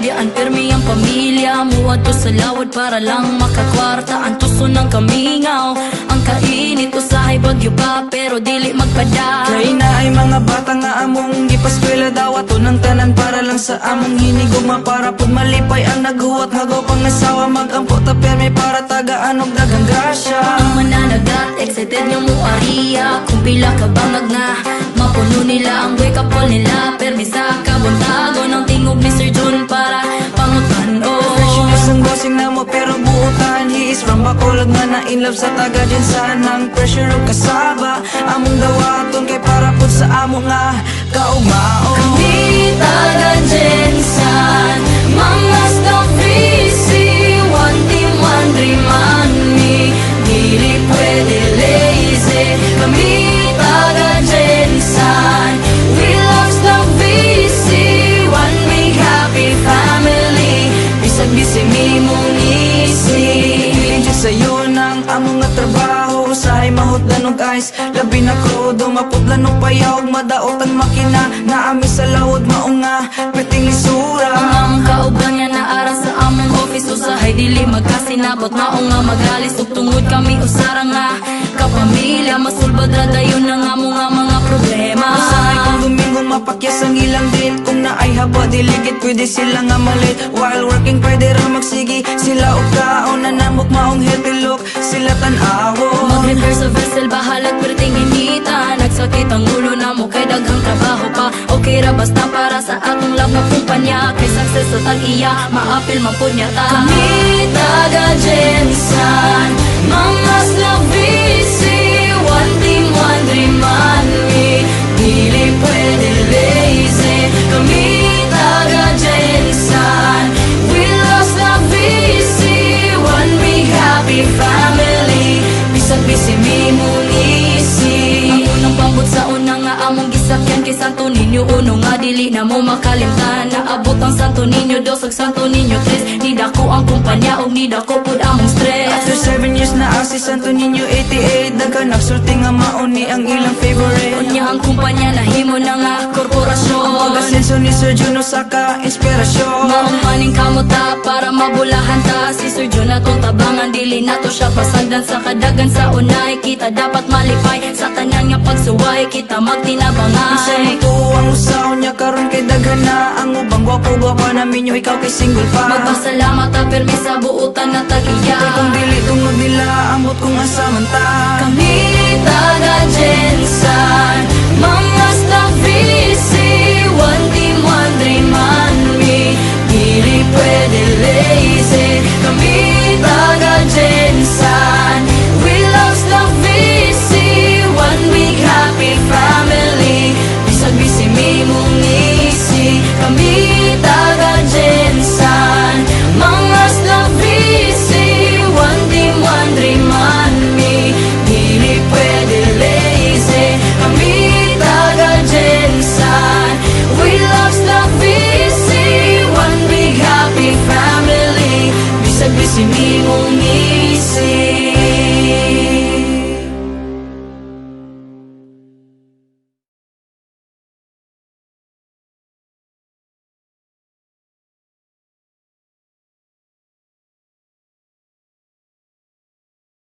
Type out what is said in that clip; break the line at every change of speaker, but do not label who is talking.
Diyan permi ang pamilya. Muadto sa lawod para lang makakwarta. Ang tuso ng kamingaw, ang kainit, usahay bagyo pa, pero dili magpada.
Kay naay mga bata nga among gipaskwela. Dawaton ang tanan para lang sa among hinigugma, para pud malipay ang naghuwat nga gwapang asawa. Magampo ta permi para tagaan og daghang grasya.
Ang mananagat, excited nga muariya. Kung pila ka bangag nga mapuno nila ang wake up call nila. Permi sa kabuntagon ang tingog ni Sir Jun para pangutan-on.
Fresh ang bossing namo pero buutan. He is from Bacolod nga na in love sa taga GenSan. Ang pressure og kasaba among dawaton kay para pud sa amo nga kaugmaon.
Kami taga GenSan, mga VC. One team, one dream, mi. Dili pwede lazy. Kami taga GenSan, we love the VC. One big happy family. Bisag busy mi mong easy.
Feeling jud sayo ng among nga trabaho. Usahay mahutdan og ice, labi na krudo. Mapudlan og payaw, madaot ang makina. Naami sa lawod mao nga perting lisura.
Ang among kauban nga naara sa among office, usahay dili magkasinabot, mao nga magalis. Ug tungod kami usara nga kapamilya, masulbad ra dayon ang among nga mga problema.
Usahay kung Domingo mapakyas ang ilang date. Kung naay haba diligid pwede sila nga malate. While working pwede ra magsigi sila og kaon. Nanamok maong healthy look sila tan-awon.
Mag-repair sa vessel, bahalag perting inita. Nagsakit ang ulo na mo kay daghang trabaho pa. Okay ra basta para sa atong love nga kumpanya. Kay success sa tag-iya, maapil man pud niya ta. Kami taga GenSan, mga VC. One team, one dream, man mi. Dili pwede lazy. Kami taga GenSan, we love the VC. One big happy family. Bisag busy mi mong easy. Ang unang pambot sa una nga among gisakyan kay Santo Niño Uno nga dili na mo makalimtan. Naabot ang Santo Niño Dos ug Santo Niño Tres. Nidako ang kumpanya ug nidako pud among stress.
After 7 years na si Santo Niño 88. Daghan nagsulti nga mao ni ang ilang favorite.
Unya ang kumpanya nahimo na nga korporasyon.
Ang pag-asenso ni Sir Juno saka inspirasyon.
Maong maning kamuta para mabulahan ta. Si Sir Jun atong tabangan, dili nato siya pasagdan. Sa kadagan sa unay, kita dapat malipay. Sa tanan nga pagsuway, kita
Sa
magtinabangay.
Matuo ang usaon niya karon kay daghan na ang ubang gwapo-gwapa na minyo, ikaw kay single pa.
Magpasalamat ta permi sa buutan na tag-iya.
Kay kung dili tungod nila, amot kung asa man ta.
Kami taga GenSan.